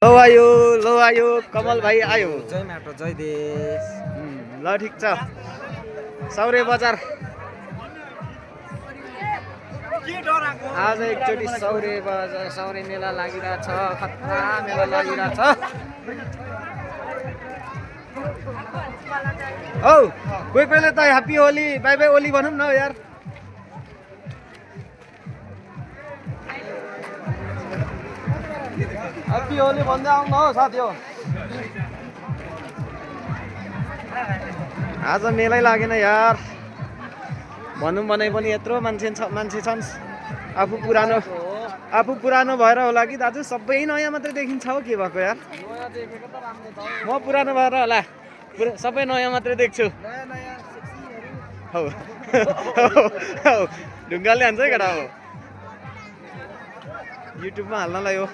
लो आयो कमल भाइ आयो। जय माटो जय देश। ल ठिक छ। सौरे बजार आज एकचोटि सौरे बजार सौरे मेला लागिरहेछ। खतरा मेला लागिरहेछ। औ कोही कोहीले त happy Holi bye bye Oli भनौँ न यार। ह्याप्पी होली भन्दै आउनु हो साथी हो। आज मेलै लागेन यार। भनौँ भने पनि यत्रो मान्छे छन्। आफू पुरानो भएर होला कि दाजु सबै नयाँ मात्रै देखिन्छ हो के भएको यार। म पुरानो भएर होला सबै नयाँ मात्रै देख्छु। हौ ढुङ्गाले हान्छ है केटा हो। युट्युबमा हाल्नलाई हो।